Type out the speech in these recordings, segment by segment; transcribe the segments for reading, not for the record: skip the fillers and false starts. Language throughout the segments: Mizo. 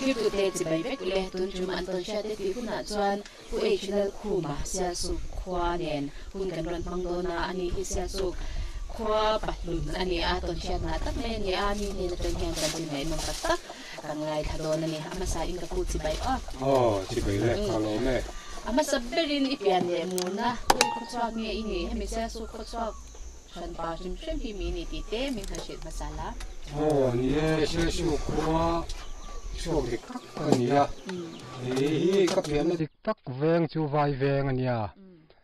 Thirtute chibai vek ule, tun tum an tawn hriat e tih hunah chuan Pu H Lalkhuma Sialsuk khua nen hun kan rawn hmang dawn a, ani hi Sialsuk khua pahlun a ni a, tawn hriatna tak mai a ni a, mi hnen atang hian chanchin ngaihnawm tak tak kan ngaithla dawn a ni. A hmasa in ka pu chibai aw. Aw, chibai le, ka lawm e. A hmasa berin i pian leh murna khawi khawchhuak nge i nih? Hemi Sialsuk khawchhuak hranpa hrim hrim hi mi ni tih te min han hrilh hmasa la. Aw, ni e, Sialsuk khua chhuak dik tak a ni a. Hei hi ka pianna dik tak veng chu vai veng a nia.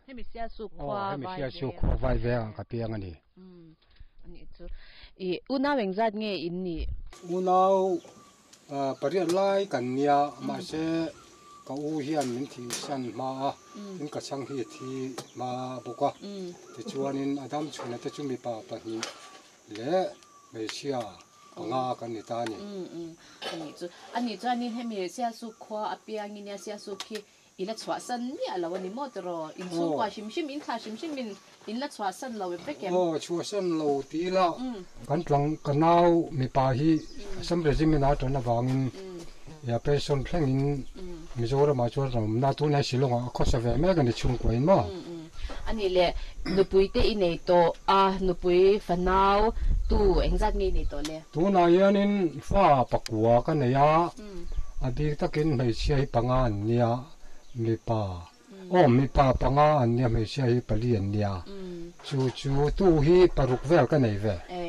Hemi Sialsuk khua vai veng. Hemi Sialsuk khua vai veng ah ka piang a ni. Anih chu. I unau engzat nge in nih? Unau pariat lai kan nia mahse ka u hian min thihsan hma a, tin ka chhang hi a thi hma bawk a. Tichuanin a dam chhuna te chu mipa pahnih leh hmeichhia panga kan ni ta a ni. Anih chu. Anih chuanin hemi Sialsuk khua a piangin nia Sialsuk hi I la chhuahsan miah lo a ni maw tiraw? In chhungkua hrim hrim, in thla hrim hrim in in la chhuahsan lo vek em? Aw, chhuahsan lo ti ila kan tlang ka nau mipa hi Assam Regiment a tan avangin ya pension thlengin Mizoramah chuan rawn awm na tunah Shillong ah a khawsa ve mek a ni chhungkua in maw? A nih leh nupui te i nei tawh a, nupui fanau tu engzat nge i nei tawh le? Tunah hianin fa pakua ka nei a. A bik takin hmeichhia hi panga an nia, mipa aw mipa panga an nia hmeichhia hi pali an nia. Chu chu tu hi paruk vel ka nei ve. E,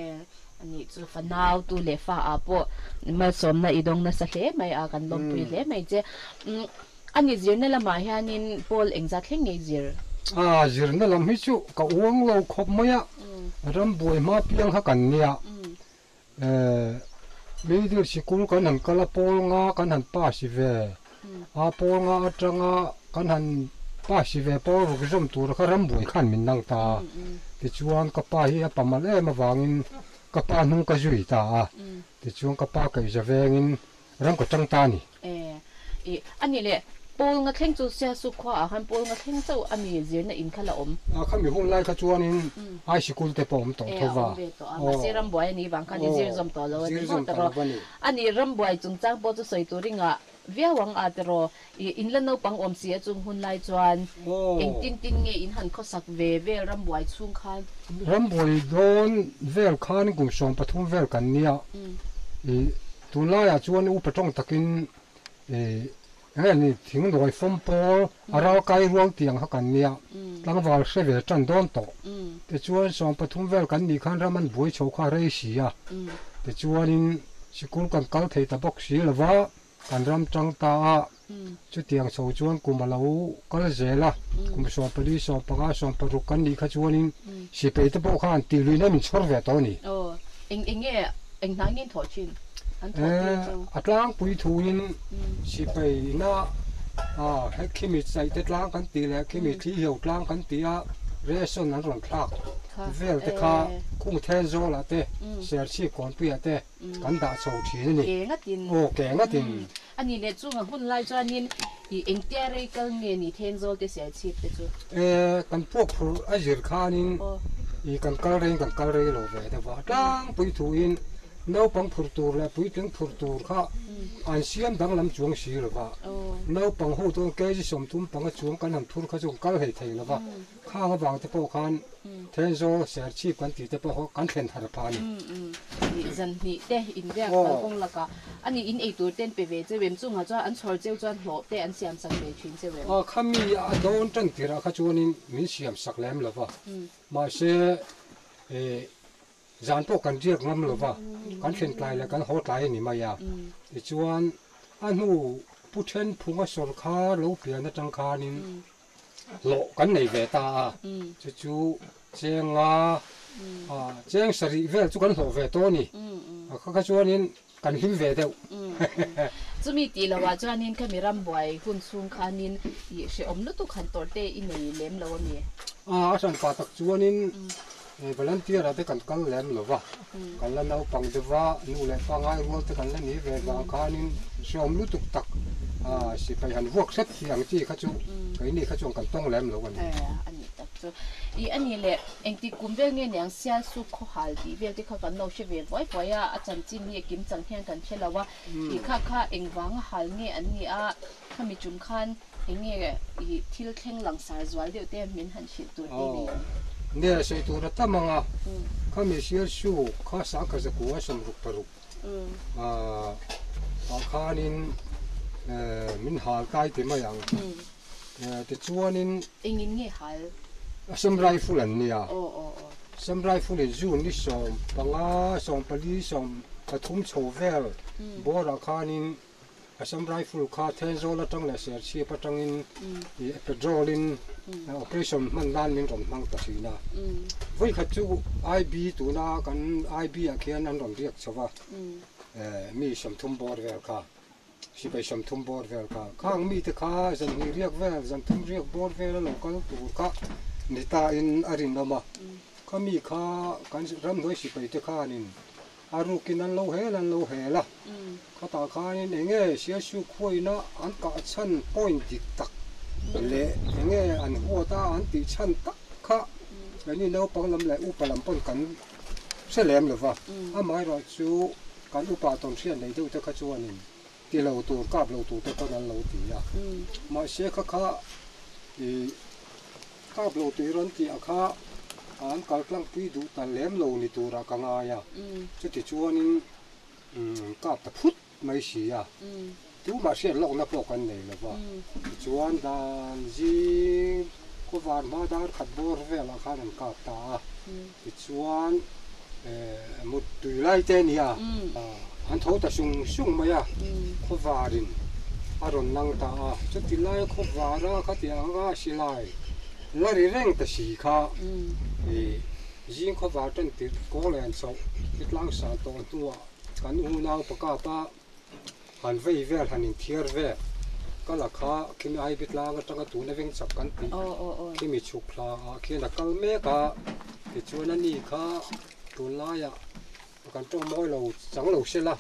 anih chu fanau tu leh fa ah pawh malsawmna i dawng nasa hle mai a, kan lawmpui hle mai che. Ani zirna lamah hianin Paul engzat thleng ngei zir? A, zirna lam hi chu ka uang lo khawp mai a, ram buai hma piang kha kan nia. Middle sikul kan han kal a, pawl nga kan han pass ve a, pawl nga atanga kan han pass ve pawl ruk zawm tura kha rambuai khan min nang ta a, tichuan ka pa hi a pamal em avangin ka pa hnung ka zui ta a, tichuan ka pa kaihza vengin Ram ka tang ta a ni. E, a nih leh, Paul nga thleng chu Siasu khua ah khan Paul nga thleng chauh a mi zirna in kha la awm. A, khami hun lai kha chuanin high sikul te pawh awm tawh tho va. E, a awm ve tawh a, mahse rambuai a nih vang khan i zir zawm tawh lo a ni maw tiraw? A nih, rambuai chungchang pawh chu sawi tur i ngah viau ang a tiraw? I in la naupang awm si a chung hun lai chuan engtin tin nge in han khawsak ve vel rambuai chhung khan? Rambuai dawn vel khan kum 13 vel kan nia, i Tunlaiah chuan upa tawng takin eng nge ni thingnawi fawm pawl a ral kai rual tiang kha kan nia, tlangval hre ve tan dawn tawh. Tichuan 13 vel kan nih khan ram an buai chho kha rei si a, tichuanin sikul kan kal thei ta bawk si lo va, kan ram tang ta a, chutiang chho chuan kum a lo kal zel a, kum 14, 15, 16 kan nih kha chuanin sipei te pawh khan tihluihna min chhawr ve tawh a ni. Aw, eng eng nge eng hna nge thawh thin an thawh tir chu? A tlangpui thuin sipei ina he khimi chaih te tlang kan tih leh khimi thli hio tlang kan tih a ration an rawn thlak vel te kha khung then zawlah te serchhip kawnpuiah te kan dah chho thin a ni. Ke ngatin. Aw, ke ngatin. A nih leh chunga hun lai chuanin i engtia rei kal nge ni Thenzawl te Serchhip te chu? E, kan puak phurh a zir khanin i kan kal reiin kan kal rei lo ve deuh a, tlangpui thuin naupang phurh tur leh puitling phurh tur kha an siam danglam chuang si lo va, naupang ho chuan kg 35 chuang kan han phur kha chu kan kal hlei thei lo va, Khang avang te pawh khan Thenzawl Serchhip kan tih te pawh kha kan thlen thar phah a ni. Nih zan hnih te inriak kal kawng lakah a nih in eitur te an pe ve cheu em? Chungah chuan an chhawr cheu chuan hlawh te an siam sak ve thin cheu em? Kha mi a dawn tan tirah kha chuanin min siam sak lem lo va, mahse zan pawh kan riak ngam lo va, kan thlen tlai leh kan haw tlai a ni mai a. Tichuan a hnu Pu Thenphunga sawrkar lo pian atang khanin hlawh kan nei ve ta a, chu chu cheng nga cheng sarih vel chu kan hlawh ve tawh a ni, a kha kha chuanin kan hlim ve deuh. Chumi tih lohah chuanin khami rambuai hun chhung khanin i hrehawm lutuk han tawrh te i nei lem lo a mi? A, a hran pah tak chuanin volunteer ah te kan kal lem lo va, kan la naupang deuh va, nu leh pa ngai rual te kan la ni ve vang khanin hrehawm lutuk tak sipai han vuak hret hi ang chi kha chu keini kha chuan kan tawng lem lo a ni. A nih tak chu. chu. Ih a nih leh engtik kum vel nge niang Sialsuk khawhal tih vel te kha kan lo hre ve vuai vuai a, a chanchin hi a kim chang hian kan hre lo a, ih kha kha engvanga hal nge an nih a, khami tum khan eng nge ih thil thleng langsar zual deuh te min han hrilh tur te nei ang. Nge sawi tur a tam ang a, khami Sialsuk kha sangkhat zakua 66 ah khanin min hal kai ti mai ang. Tichuanin. Engin nge hal? Assam Rifle an nia. Assam Rifle in June ni 15, 14, 13 chho vel bawrah khanin Assam Rifle kha Thenzawl atang leh Serchhip atangin petrol in operation hman nan min rawn hmang ta thin a. Vawikhat chu IB tuna kan IB ah khian an rawn riak chho va, mi 30 bawr vel kha. Sipai 30 bawr vel kha khang mite kha zanhnih riak vel, zanthum riak bawr vel a lo kal tur kha ni ta in a rinawm a. Kha mi kha kan ramhnuai sipai te khanin a rukin an lo hel an lo hel a. Khatah khanin eng nge Sialsuk khuaina an kah chhan point dik tak leh eng nge an huat a an tih chhan tak kha keini naupang lam leh upa lam pawn kan hre lem lo va. Amaherawhchu Kan upa tawnhriat nei deuh te kha chuanin ti lo tur, kap lo tur te pawn an lo ti a. Mahse kha kha i kap lo tur an tih a kha an kal tlangpui duh ta lem lo ni turah ka ngai a. Chuti chuanin kap ta phut mai si a. Tumah hriat lawkna pawh kan nei lo va. Tichuan dan zing khawvar hma dar khat bawr velah khan an kap ta a. Tichuan mut tui lai te a nia, an tho ta sung sung mai a, khawvarin a rawn lang ta a. Chuti laia khawvara khatiang anga silai la ri reng ta si kha zing khawvar tan tirh kawl en chhoh i tlangsang tawh hnuah kan unau pakap a. Han vei vel, han inthiar vel. Ka la kha khimi Aibi tlang atanga tuna veng chak kan tih khimi chhuk hla ah khian a kal mek a, tichuan a ni kha tunlaiah kan tawng mawi lo chang lo se la,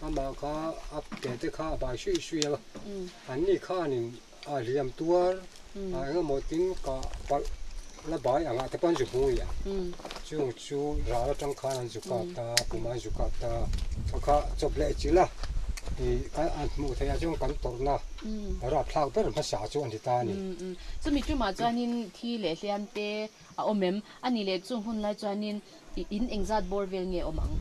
amah kha a ke te kha a bai sui sui a, an ni khanin a hliam tuar a engemaw tin ka palh la bai angah te pawh an zu hmui a, chung chu ral atang khan an zu kap ta pum an zu kap ta kha kha chawp leh chilh a ih an hmuh theih ah chuan kan tawrhna rapthlak ber hmasa chu a ni ta a ni. Chumi tumah chuanin thi leh hliam te a awm em? A nih leh chung hun lai chuanin in engzat bawr vel nge awm ang?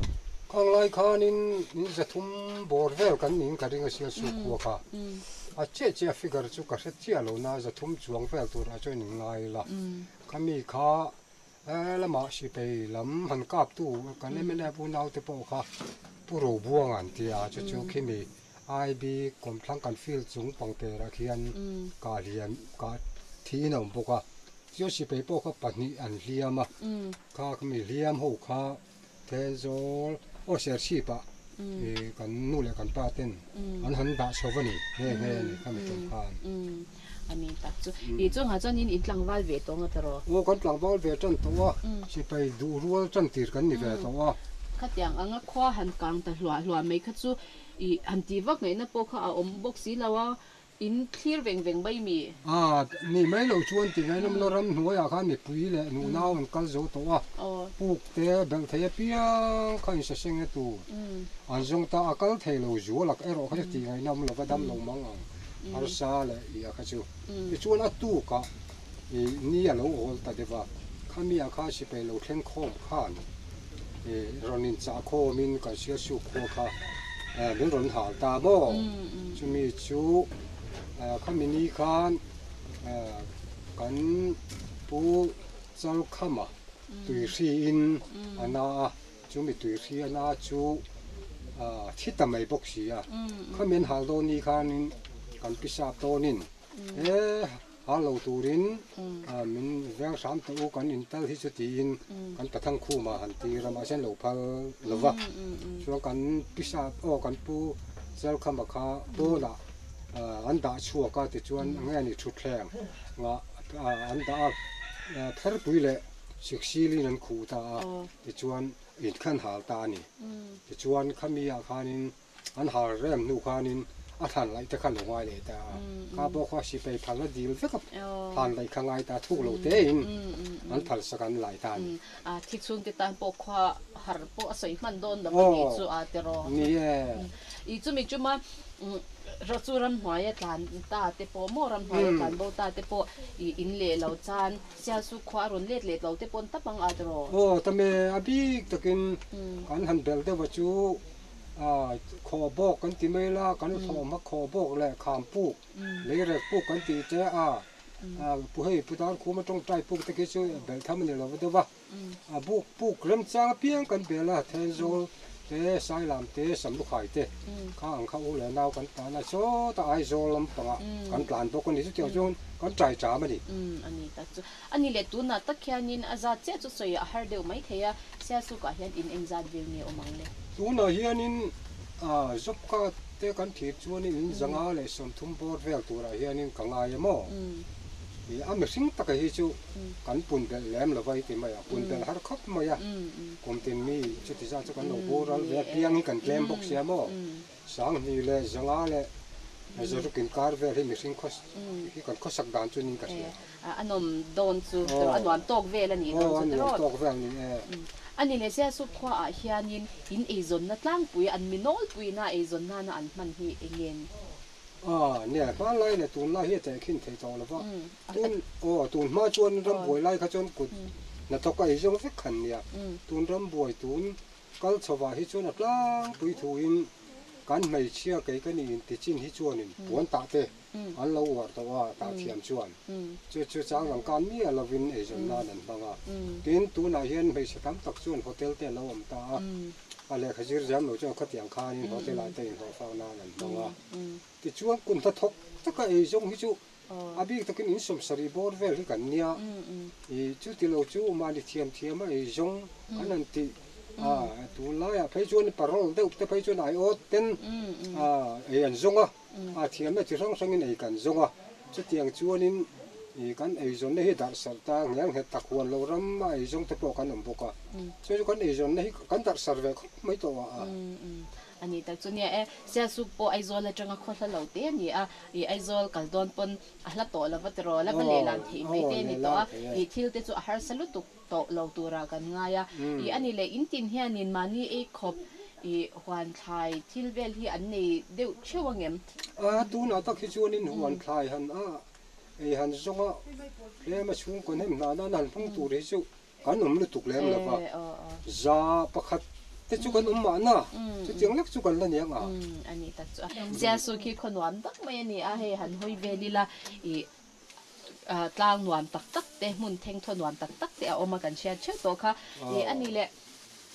Khang lai khanin in 300 bawr vel kan niin ka ring a sia su khua kha. A chiah chiah figure chu ka hre chiah lo na 300 chuang vel turah chuan in ngai ila. Khami kha lamah sipei lam han kaptu kan mnf unaute pawh kha Pu Robuanga an ti a, chu chu khimi IB kawmthlang kan field chung pangperah khian kah hliam kah thiin a awm bawk a. Chuan sipei pawh kha pahnih an hliam a, kha mi hliam ho kha Thenzawl aw Serchhip ah kan nu leh kan pa ten an han dah chho a ni nghe nghe a ni kha mi tum khan. A ni tak chu. Ih chungah chuan in tlangval ve tawh nga tawh. Aw kan tlangval ve tan tawh a, sipai duh rual tan tir kan ni ve tawh a. Khatiang anga khua han kang ta hluah hluah mai kha chu ih han tih vak ngaihna pawh kha a awm bawk si lo a. In thlir veng veng mai mi? A, ni mai lo chuan ti ngai lam lo ram hnuaiah khan mipui leh nunau an kal zo tawh a, puk te belh thei apiang kha insaseng e tur an zawng ta a, kal thei lo zual ak erawh kha chu ti ngaihna awm lova dam lo mang ang harsa leh ih a kha chu. Tichuan a tukah ih ni a lo awl ta deuh a, khamiah khan sipai lo thleng khawm khan ih rawn inchah khawmin kan Sialsuk khua kha min rawn hal ta maw? Chumi chu khami ni khan kan pu Chalkhama tuihriin a na a, chumi tuihri a na chu thi ta mai bawk si a. Khami an hal dawn ni khanin kan pi sap dawnin he Hal lo turin min veng hram teh u, kan intal hi chu tiin kan pathang khumah han tir a, mahse an lo phal lo va. Chuan kan pisa aw kan pu Chalkhama kha pawnah an dah chhuak a, tichuan eng nge ni thutthleng ngah an dah a, therpui leh siksilin an khuh ta a, tichuan in khan hal ta a ni. Tichuan khami ah khanin An har rem hnu khanin a thlan laih te kha lo ngai leh ta a. Kha pawh kha sipai phalna dil vek a thlan laih kha ngai ta thuk lo te in an phal sak an lai ta a ni. A thi chhungte tan pawh khua har pawh a sawi hman dawn lo a nih chu a ti rawh. Ni e. I chumi chuma ro chu ramhnuaia tlan ta te pawh maw ramhnuaia tlan bo ta te pawh i in leh lo chan Sialsuk khua a rawn let let lo te pawn tap ang a ti rawh. Aw tame a bik takin kan han belh deuh a chu Khaw bawk kan ti mai la, kan thlawhhma khaw bawk leh kham puk, lei rek puk kan tih te a, pu hei pu dar khuma tawngtai puk te khi chu belh tham a ni lo va deuh va, a buk puk remchang apiang kan bel a, Thenzawl te, Sailam te, Samlukhai te kha ang kha u leh nau kan tlan a, sawtah Aizawl lampangah kan tlan bawk a ni, chutiang chuan kan ṭai ṭam a ni. A ni tak chu. A ni leh tunah tak hianin a zat chiah chu sawi a har deuh mai thei a, Sialsukah hian in eng zat vil nge awm ang le? Tunah hianin job card te kan thlir chuanin in 130 bawr vel turah hianin ka ngai em aw? A mihring taka hi chu kan pun belh lem lo va i ti mai a, pun belh har khawp mai a, kum tin mi chuti zat chu kan lo boral ve a, piang hi kan tlem bawk sia maw? 2000 leh 500 leh zaruk inkar vel hi mihring khaw hi kan khawsak dan chu niin ka hria. A nawm dawn chu a nuam tawk vel a nih dawn chu tiraw? Aw, a nuam tawk vel ni e. A ni leh Sialsuk khuaah hianin in eizawnna tlangpui an mi nawlpuina eizawn nana an hman hi eng nge ni? A, nia, hmanlai leh tunlai hi a tehkhin thei tawh lo va. Tun, aw, tun hma chuan rambuai lai kha chuan kut hnathawk a eizawng vek khan nia. Tun rambuai tun Kal chhovah hi chuan a tlangpui thuin kan hmeichhia kei ka nih inti chin hi chuanin puan tah te an lo uar tawh a, tah thiam chuan chu chu chang lang kan miah lovin eizawn nan an hmang a. Tin, tunah hian hmeichhe tam tak chuan hotel te an lo awm ta a, a lehkha zir zam lo chuan khatiang khanin hotel ah te inhlawhfak nan an hmang a. Tichuan kum hnathawk taka eizawng hi chu A bik takin in sawmsarih bawr vel hi kan nia, i chuti lo chu mahni thiam thiam a ei zawng kan han tih a, tunlaiah phei chuan parol deuh te phei chuan aiawt ten ei an zawng a, a thiamna chi hrang hrangin ei kan zawng a, chutiang chuanin i kan eizawnna hi darhsarh ta ngiang nghet tak huan lo ram a eizawng te pawh kan awm bawk a, chu chu kan eizawnna hi kan darhsarh ve khawp mai tawh a. A ni tak chu nia e, Sialsuk pawh Aizawl atanga khaw hla lo te a ni a, i Aizawl kal dawn pawn a hla tawh lo va tiraw, la va lehlan theih mai te a ni tawh a, i thil te chu a harsa lutuk tawh lo turah kan ngai a, i a ni leh in tin hianin mahni ei khawp i huan thlai thil vel hi an nei deuh theuh angem? A, tunah tak hi chuanin huan thlai han a ei han zawng a, tlem a chhungkaw hnem hna nan han hmang tur hi chu Kan awm lutuk lem lo va, 100 te chu kan awm mahna, chutiang lek chu kan la niang a. A ni tak chu a. Sialsuk hi khaw nuam tak mai a ni a, hei han hawi vel ila i tlang nuam tak tak te, hmun thengthaw nuam tak tak te a awm a kan hriat theuh tawh kha. I a ni leh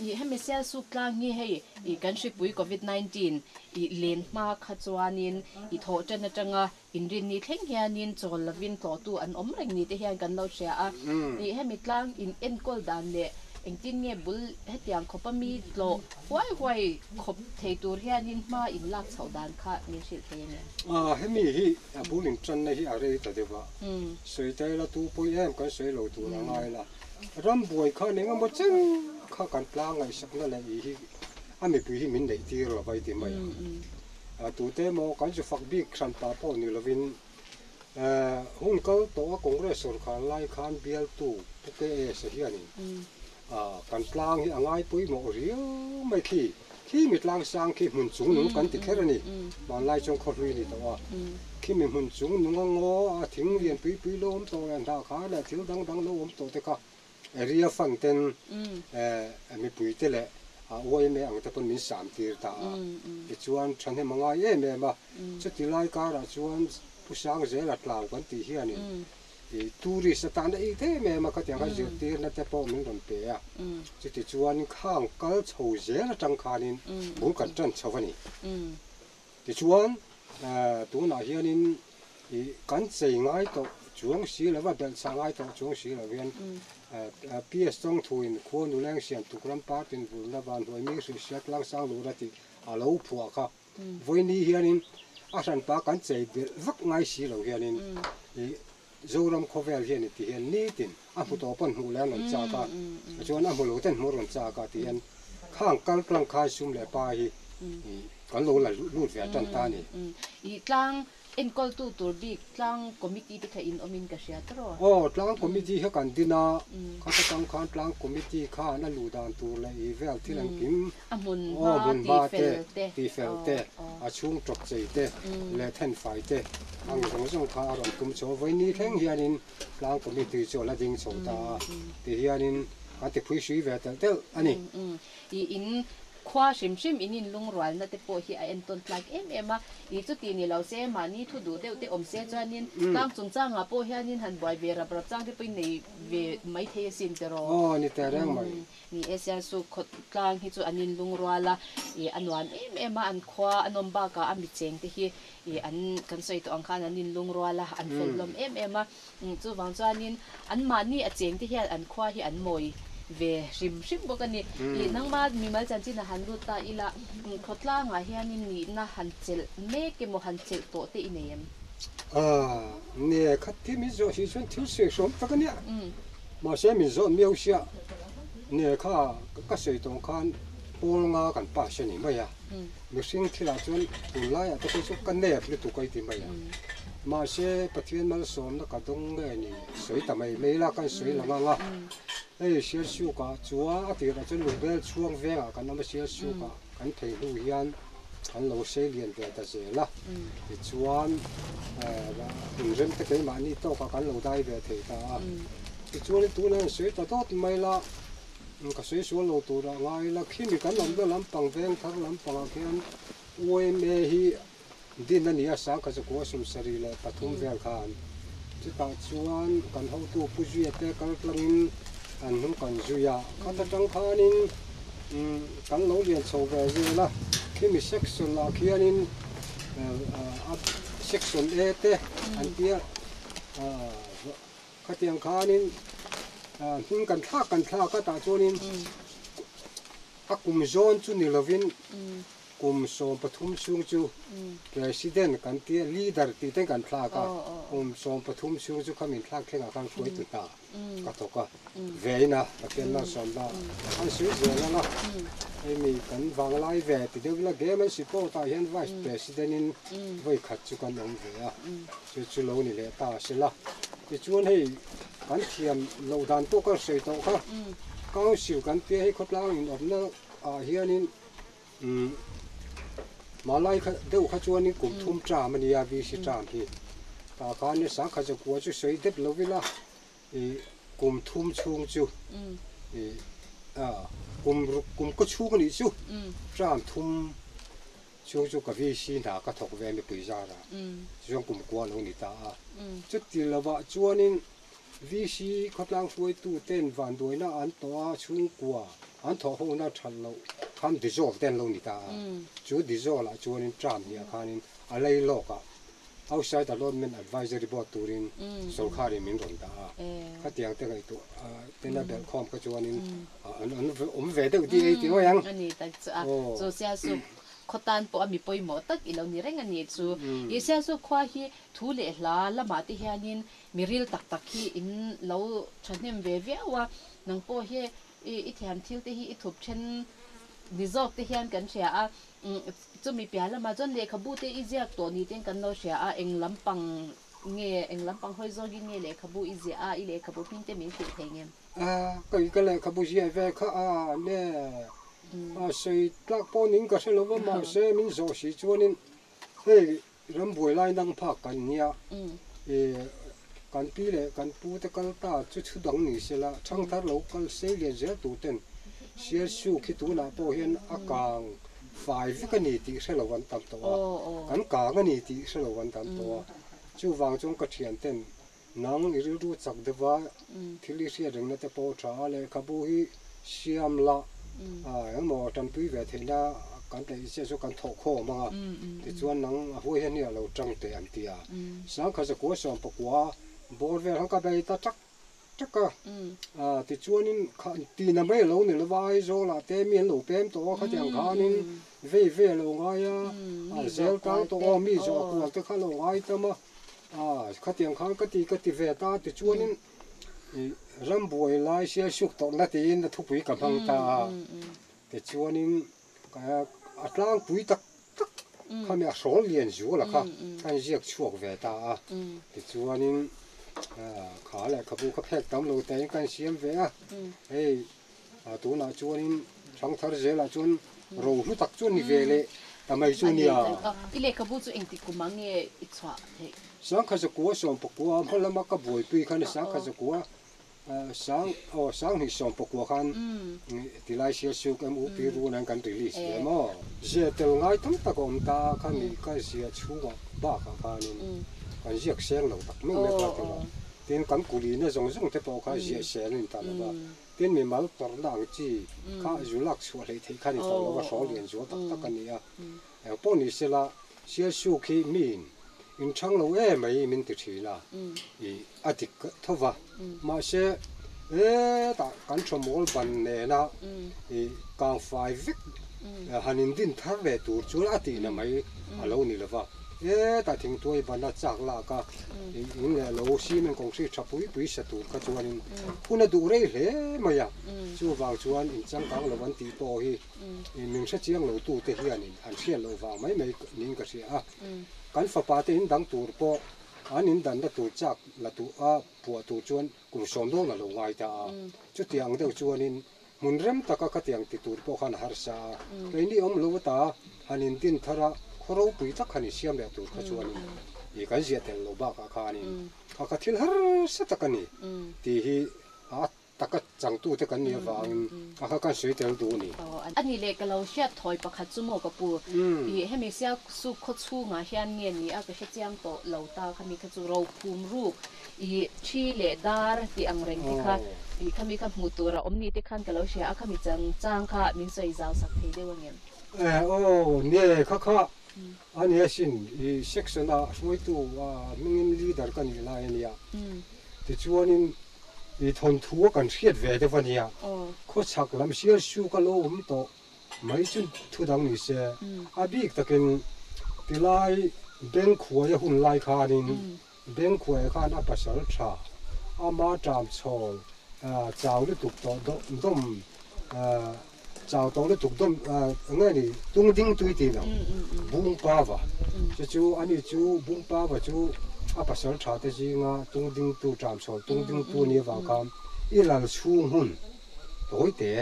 i hemi Sialsuk tlang hi hei i kan hripui covid 19 i len hma kha chuanin i thawh tan atanga Inrinni thleng hianin chawl lovin tlawhtu an awm reng ni te hian kan lo hria a. Ih hemi tlang in enkawl dan leh engtin nge bul hetiang khawpa mi tlawh huai huai khawp thei tur hianin hma in lak chhoh dan kha min hrilh thei ania. A, hemi hi a bul in tanna hi a rei ta deuh a, sawi ta ila tu pawi em kan sawi lo tur a ngai la. Ram buai khan eng emaw chen kha kan tlang ngaihsakna leh ih hi a mipui hi min neih tir lo vai ti mai ang. Tute emaw kan zu fak bik hran pah pawh ni lovin hun kal tawh a Congress sawrkar lai khan bialtu Pu KS a hianin kan tlang hi a ngai pawimawh riau mai khi. Khi mi tlang sang khi hmun chung nung kan ti kher a ni. Hmanlai chuan khaw hlui a ni tawh a. Khi mi hmun chung nung a ngaw a thing lian pui pui lo awm tawh leh hnah kha leh thil dang dang lo awm tawh te kha Area fund ten mipui te leh yma ang te pawn min sam tir ta a, tichuan thahnem a ngai em em a, chuti lai karah chuan Pu Sangzela tlau kan tih hianin tourist atan a it em em a, khatiang kha zirtirna te pawh min rawn pe a, chuti chuan khang kal chho zel atang khanin bul kan tan chho a ni. Tichuan tunah hianin kan chei ngai tawh chuang si lova, belhchhah ngai tawh chuang si lo hian PS Chawngthuin khua nuleng siam tuk ram partin vulna van hnuai mi hrilhhria tlang sang lura tih a lo phuah kha. Vawiini hianin a hranpa kan chei belh vak ngai si lo hianin Zoram khawvel hian i ti hian nitin a hmu tawh pawn hmuh leh an rawn chak a, chuan a hmu lo ten hmuh rawn chak a ti hian khang kal tlang khai sum leh pa hi. kan lo la lut ve tan ta ni. I tlang enkawltu tur bik tlang committee te kha in awmin ka hria tawh. Aw, tlang committee kha kan din a, khata tang khan tlang committee khan a luh dan tur leh i vel thil an kim. A hmun Aw, hma hmun ti hma te, fel te. ti fel te, a chhung tawp chei te leh then fai te ang zawng zawng kha a rawn tum chho. Vawiin thleng hianin tlang committee chu a la ding chho ta a, ti hianin kan ti phui hrui ve telh telh a ni. I in khua hrim hrim in in lungrualna te pawh hi a entawn tlak em em a, i chuti ni lo se mahni thu duh deuh te awm se chuanin tlang chungchangah pawh hianin han buai ve rap rap chang te pawhin nei ve mai thei asin tiraw. Aw ni teh reng mai. Ni e Sialsuk khaw tlang hi chu an in lungrual a, i a nuam em em a, an khua a nawm bakah a micheng te hi i an kan sawi tawh ang khan an in lungrual a, an fel hlawm em em a. Chuvang chuanin anmahni a chengte hian an khua hi an mawi ve hrim hrim bawk a ni. Ih, nangma mimal chanchin a han lut ta ila, khawtlangah hianin nihna han chelh mek emaw han chelh tawh te i nei em? Aaa, ne khat khi min zawh si chuan thil sawi hrawm tak a nia. Mahse min zawh miau sia, ne kha ka sawi tawng khan pawl nga kan pass a ni mai a. Mihring thilah chuan tunlaiah te pawh chu ka nep lutuk a i ti mai a. Mahse, Pathian malsawmna ka dawng nge ni sawi ta mai mai la, kan sawi lang ang a. Hei Sialsukah chuan a tirah chuan Lungbel chhuang vengah kan awm a, Sialsukah kan thei hnu hian kan lo sei lian ve ta zel a. Tichuan, inrem te keimahni tawkah kan lo dai ve thei ta a. Tichuan, tunah hian sawi ta dawt mai la. Ka sawi sual lo turah ngai ila, khimi kan awmna lampang veng thar lampangah khian UMA hi din a ni a, sangkhat zakua 73 vel khan. Chutah chuan kan hotu Pu Zuia te kal tlangin an hnung kan zui a, khat atang khanin kan lo lian chho ve zel a, khimi section ah khianin section A te an tia Khatiang khanin hming kan thlak kan thlak a tah chuanin a kum zawn chu ni lovin kum 13 chhung chu President kan tia leader tih te kan thlak a, kum 13 chhung chu khamin thlak thlengah khan hruaitu hna ka thawk a, vein a Pathian malsawmna an sawi zel ang a, hei mi kan vanglai ve ti deuh ila game an support ah hian Vice President in vawi khat chu kan awm ve a. Chu chu lo ni leh ta a si la. Tichuan hei kan thiam loh dan pawh kan sawi tawh kha. Council kan tia hei khawtlang inawpna ah hianin umm Malai kha deuh kha chuanin kum thum term a nia VC term hi. Tah khan sangkhat zakua chu sawi dep lo ila ih kum thum chhung chu ih ah kum ruk kum kaw chhung a nih chu term thum. Chung chu ka VC hna ka thawk ve mipui zara chuan kum kua lo ni ta a. Chuti lovah chuanin VC khawtlang hruaitu ten vanduaina an tawh a, chhungkua an thawh hona that loh khan dissolve te an lo ni ta a. Chu dissolve ah chuanin term hniah khanin a lei lawk ah Outside Allotment Advisory Board turin sawrkharin min rawn dah a. Khatiang te ngaihtuah tena belhkhawm kha chuanin An awm ve deuh tih ei tih ngawih ang. A ni tak chu a. Chu Sialsuk khaw tan pawh a mi pawimawh tak i lo ni reng a ni chu. I Sialsuk khua hi thu leh hla lamah te hianin mi ril tak tak hi in lo thahnem ve viau a. Nang pawh hi i thiam thil te hi i thup then ni zawk te hian kan hria a. Chumi piah lamah chuan lehkhabu te i ziak tawh ni ten kan lo hria a. Eng lampang nge eng lampang hawi zawngin nge lehkhabu i ziah a, i lehkhabu hming te min hrilh thei ngem? A, kei ka lehkhabu ziah ve kha a ne a sawi tlak pawh ning ka hre lo va, mahse min zawh si chuanin hei rambuai lai nang phak kan nia, i kan pi leh kan pu te kal ta chu thu dang ni sela thangthar lo kal sei lian zel tur ten Sialsuk hi tunah pawh hian a kang fai vek a ni tih hre lo an tam tawh a, kan kang a ni tih hre lo an tam tawh a, chuvang chuan ka thian ten Nang i rilru chak deuh a, thil i hriat rengna te pawh tha a, lehkhabu hi siam la, engemaw tanpui ve theihna kan tleih chiah chu kan thawh khawm ang a, tichuan nang a huai hian hi a lo tang teh an ti a. Sangkhat zakua 19 bawr vel han ka bei ta tak tak a, tichuanin tina mai a lo ni lova Aizawlah te mi an lo pem tawh a, khatiang khanin vei ve a lo ngai a, zel tang tawh aw mi zawh kual te kha a lo ngai tam a. A, khatiang khan ka ti ka ti ve ta tichuanin i rambuai lai Sialsuk tawrhna tiin a thupui ka hmang ta a, tichuanin a tlangpui tak tak Khami a hrawl lian zual a kha kan ziak chhuak ve ta a. Tichuanin kha lehkhabu kha phek tam lo tein kan siam ve a. Hei tunah chuanin hrangthar zelah chuan rohlu tak chu a ni ve leh ta mai chu nia. I lehkhabu chu engtik kum ah nge i chhuah theih? Sangkha zakua sawmpakua hma lama ka buaipui khan sangkha zakua Sang aw Sanghnih sawmpakua khan tilai Sialsuk MUP runan kan release ve maw? Zia tel ngai tam tak a awm ta a, khami ka zia chhungah bakah khanin kan ziak seng lo tak meuh meuh a ti lo. Tin, kan kulina zawng zawng te pawh kha ziah seng a ni ta lo va, tin mimal tawrhna ang chi kha zu lak chhuah hleih theih kha a ni ta lo va, hrawl lian zual tak tak a ni a. Engpawh ni sela Sialsuk hi miin inchhang lo em mai min ti thin a, i a dik tho va. Mahse, hetah kan thawmawl ban nena i kangfai vek han indin thar leh tur chuan a tihna mai a lo ni lo va. Hetah thingtuai bana chak lak a, i in leh lo cement concrete tha pui pui sa tur kha chuanin hun a duh rei hle mai a. Chuvang chuan inchangkang lo an tih pawh hi min hrechiang lo tute hianin an hriat loh vang mai mai niin ka hria a. Kan fapa te in dang tur pawh an in danna tur chak la tu a phuah tur chuan kum sawm dawn a lo ngai ta a. Chutiang deuh chuanin hmun rem taka khatiang ti tur pawh khan a harsa a. Keini awm lo ata han in din thar a, khaw ropui tak han insiam leh tur kha chuanin ih kan ziah tel lo bakah khanin kha kha thil harsa tak a ni tih hi a Taka changtute kan nih avangin a kha kan sawi tel duh a ni. A nih leh ka lo hriat thawi pakhat chu maw ka pu? Ih hemi Sialsuk khaw chhungah hian nge ni a ka hre chiang tawh lo ta khami kha chu rophum ruk ih thi leh dar tih ang reng te kha ih khami kha hmuh tur a awm ni te khan ka lo hria a khami chang chang kha min sawi zau sak thei deuh angem? Eh aw nie kha kha a nia sin ih section ah hruaitu hmingin leader ka nih lai a nia tichuanin I thawnthu a kan hriat ve deuh a nia. Khawchhak lam Sialsuk a lo awm tawh mai chu thu dang ni se. A bik takin tilai Bengkhuaia hun lai khanin Bengkhuaia khan a pasal tha ama ṭam chhawl chau lutuk tawh dawm chau tawh lutuk dawm eng nge ni tung ding tui tih lo Bungpava chu chu ani chu Bungpava chu a pasal tha te zinga tung ding tu ṭam chhawl tung ding tu nia vang khan i lal chhung hun tawi te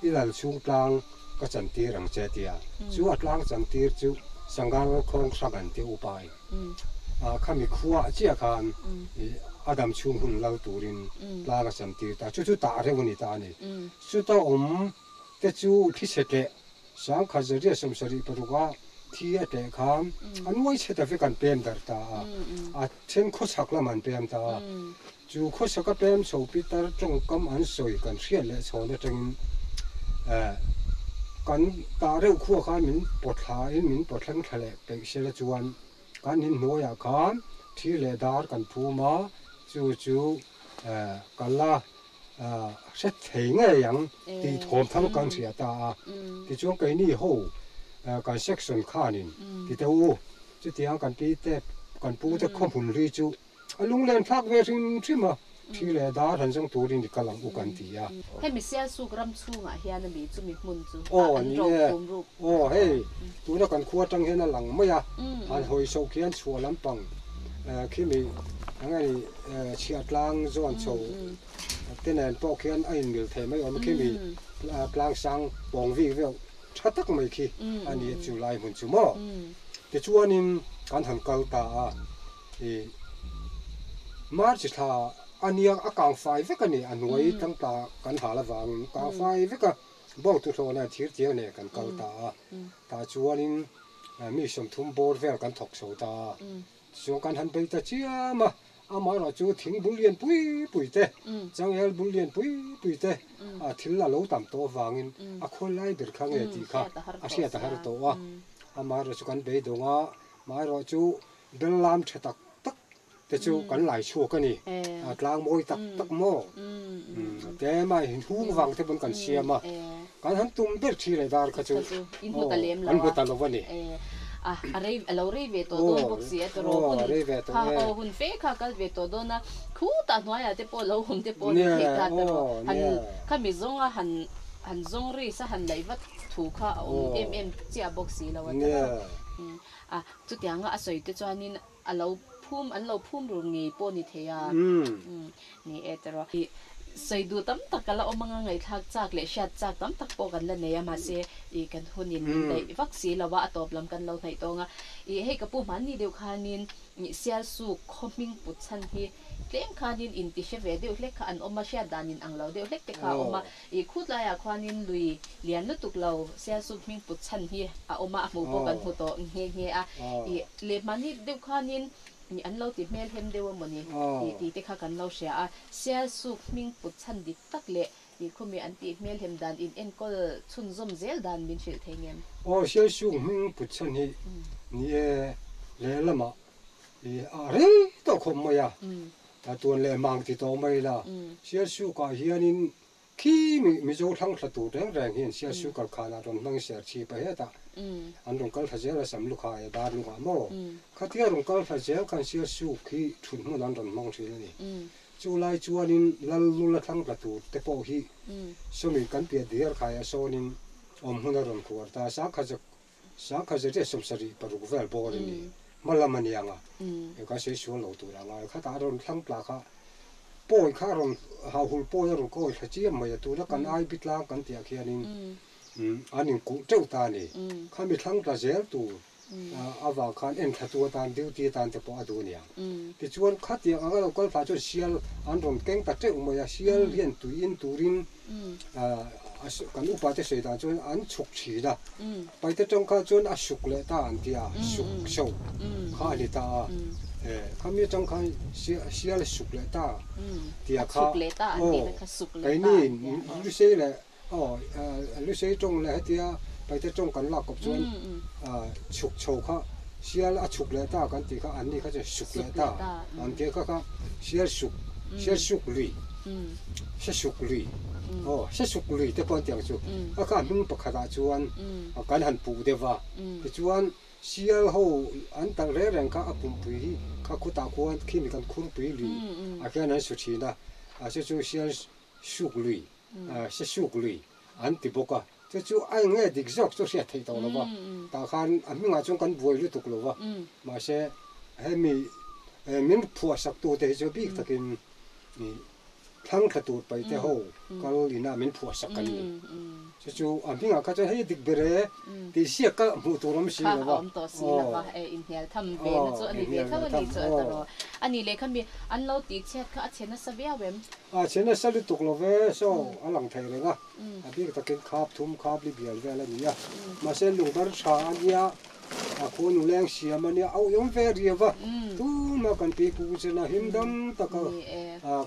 i lal chhung tlang ka chan tir ang che tia chu a tlang chan tir chu Sangar khawng hrang an ti upa in. Khami khuaah chiah khan a dam chhung hun lal turin tlang a chan tir ta. Chu chu tah reuh a ni ta a ni. Chuta awm te chu thi chhe teh sangkhat zariat sawmsarih paruka thi a teh khan a nuai chhe ta vek an pem darh ta a, a then khawchhak lam an pem ta a. Chu khawchhaka pem chho pitar tawngkam an sawi kan hriat leh chhawn atangin kan tah reuh khuah khan min pawt thlain min pawt thleng thla leh peih sela chuan kan inhnuaiah khan thi leh dar kan phum a, chu chu ka la hre thei ngei ang tih thawm thang kan hria ta a. Tichuan keini ho kan section khanin ti teh u, chutiang kan pi te kan pu te khawhmun ri chu a lunglen thlak ve hrim hrim a, thi leh dar han zawng turin i kal ang u kan ti a. Hemi Sialsuk ram chhungah hian a mi chumi hmun chu an ro phum ruk. Aw hei, tuna kan khua atang hian a lang mai a, han hawi chhoh khian chhuah lampang khimi eng nge ni chhiahtlang zawn chho te nen pawh khian a inmil thei mai awm a, khimi tlang sang pawng vik veuh tha tak mai khi a ni chu lai hmun chu maw. Tichuanin kan han kal ta a, ih March thla a nia a kang fai vek a ni, a hnuai tlangtla kan hal avangin kang fai vek a. Bawng tu hlawhna thir chiang nen kan kal ta a, tah chuanin mi sawmthum bawr vel kan thawk chho ta a, tichuan kan han bei ta chiam a, amaherawh chu thing bul lian pui pui te, changel bul lian pui pui te thil a lo tam tawh avangin a khawl lai ber kha nge tih kha a hriat a har tawh a, amaherawh chu kan beidawng a, amaherawh chu bel lam tha tak tak te chu kan lai chhuak a ni, a tlang mawi tak tak maw? Tlem a inhung vang te pawn kan siam a, kan han tum ber thi leh dar kha chu kan hmu ta lo a ni. A rei a lo rei ve tawh dawn bawk si a tawrh hun kha aw hun fe kha kal ve tawh dawn a, khutah hnuaiah te pawh lo awm te pawh ni thei ta tawrh han khami zawnga han han zawng ri sa han laih vat thu kha a awm em em chiah bawk si lo a tawrh. A chutianga a sawi te chuanin a lo phum an lo phum ru ngei pawh ni thei a. Ni e tiraw. I sawi duh tam tak a la awm anga ngaihthlak chak leh hriat chak tam tak pawh kan la nei a mahse i kan hunin min daih vak si lo a a tawp lam kan lo hnaih tawng a. I hei ka pu hmanni deuh khanin i Sialsuk khaw hming put chhan hi tlem khanin inti hre ve deuh hlek kha an awm a hriat dan in ang lo deuh hlek te kha a awm a. I khut laiah khuanin lui lian lutuk lo Sialsuk hming put chhan hi a awm a, a hmuh pawh kan hmu tawh nghe nghe a. I leh hmani deuh khanin an lo ti hmel hem deuh a mawni tih tih te kha kan lo hria a. Sialsuk hming put chhan dik tak leh i khumi an tih hmel hem dan in enkawl chhunzawm zel dan min hrilh thei ngem? Aw, Sialsuk hming put chhan hi ni e, lehlamah i a rei tawh khawp mai a. A tuan leh mang ti tawh mai la. Sialsukah hianin khi Mizo thlang thla tur reng reng hian Sialsuk kalkhanah rawn hmang ser chhip a hetah an rawn kal thla zel a Samlukha e Darlungah maw khatia rawn kal thla zel khan Sialsuk hi thut hmun an rawn hmang thin a ni. Chu lai chuanin Lallula thlang tla tur te pawh hi sawmi kan piah diar khaiah sawnin awm hmun a rawn khuar ta a, Sangkhat zirtir 76 vel bawr a ni. Hma lam a ni ang a, he ka sawi sual lo tur ang a, khatah a rawn thlang tla kha pawi kha a rawn hauhul pawi a rawn kawi thla chiam mai a, tuna kan ai bi tlang kan tih ah khianin an inkulh teuh ta a ni. Khami thlang tla zel tur avang khan enthla tu atan duty atan te pawh a duh a ni ang. Tichuan khatiang anga lo kal thla chuan sial an rawn keng ta teuh mai a, sial hian tui in turin Kan upate sawi dan chuan an chhuk thin a, paite tawng kha chuan a suk leh ta an ti a, suk so kha a ni ta a, khami atang khan sial a suk leh ta tia kha aw keini Lusei leh aw Lusei tawng leh hetia paite tawng kan lak kawp chuan chhuk chho kha sial a chhuk leh ta kan tih kha anni kha chuan suk leh ta an tia kha kha sial suk sial suk lui. Sesuk lui, aw Sesuk lui te pawh an ti ang chu, a kha hming pakhatah chuan kan han puh deuh va, tichuan sial ho an talh reng reng kha a pumpui hi kha khutah khuan khimi kan khurpui lui ah khian an su thin a, a chu chu sial suk lui, Sesuk lui an ti bawk a, chu chu a eng nge dik zawk chu hriat theih tawh lo va, tah khan a hmingah chuan kan buai lutuk lo va, mahse hemi min phuahsak tute hi chu bik takin Thlang thla tur paih te ho kal ina min phuah sak kan ni. Chu chu a hmingah kha chuan hei dik ber e tih ziak ka hmuh tur awm si lo va. Kha a awm tawh si lo va, e inhnial tham ve na chu a ni ve tho a ni chu a ta rawh. A ni leh kha mi an lo tih chhiat kha a chhe nasa viau em? A chhe nasa lutuk lo ve, saw a lang thei reng a, a bik takin khap thum khap li bial vel a ni a, mahse lungdar tha a nia. A khu nu leng siam a nia, auh awm ve riau a, tuma kan pi pu chen a him dam tak a,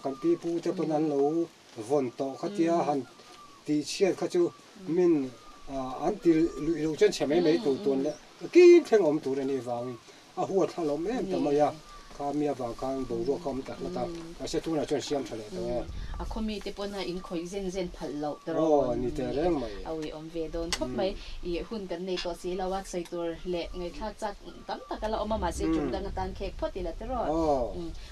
kan pi pu te pawn an lo vawn tawh kha tia han tih chhiat kha chu min an ti luih loh chuan chhe mai mai tur tuan leh kim thleng awm tur a nih vangin a huat hla lo em ta mai a, kha mi avang khan boruak kha awm ta hlat a, mahse tunah chuan siam tha leh tawh e. A khaw mite pawn a inkhawih zen zen phalh loh ta rawn. Aw, ni teh reng mai. A ui awm ve dawn khawp mai. I hun kan nei tawh si lo a, sawi tur leh ngaihthlak chak tam tak a la awm a, mahse tum dang atan khek phawt ila tiraw.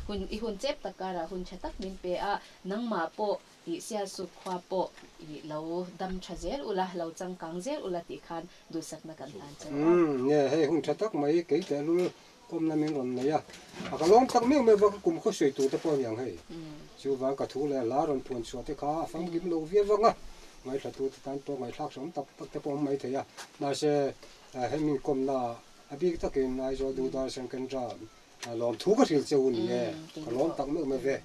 Hun, i hun chep tak karah hun tha tak min pe a, nangmah pawh i Sialsuk khua pawh i lo dam tha zel ula, lo changkang zel ula tih khan duhsakna kan hlan cheu a. Nge, hei hun tha tak mai kei tehlul Kawmna min rawn nei a, a ka lawm tak meuh meuh va, ka kum khaw sawi tur te pawh a ni ang hei. Chuvang ka thu leh hla rawn phuan chhuah te kha a famkim lo viau vang a, ngaihthla tu te tan pawh ngaihthlak hram tak tak te pawh awm mai thei a. Mahse, hemi kawmna ah a bik takin Aizawl Doordarshan Kendra lawmthu ka hrilh che u ni e, ka lawm tak meuh meuh ve.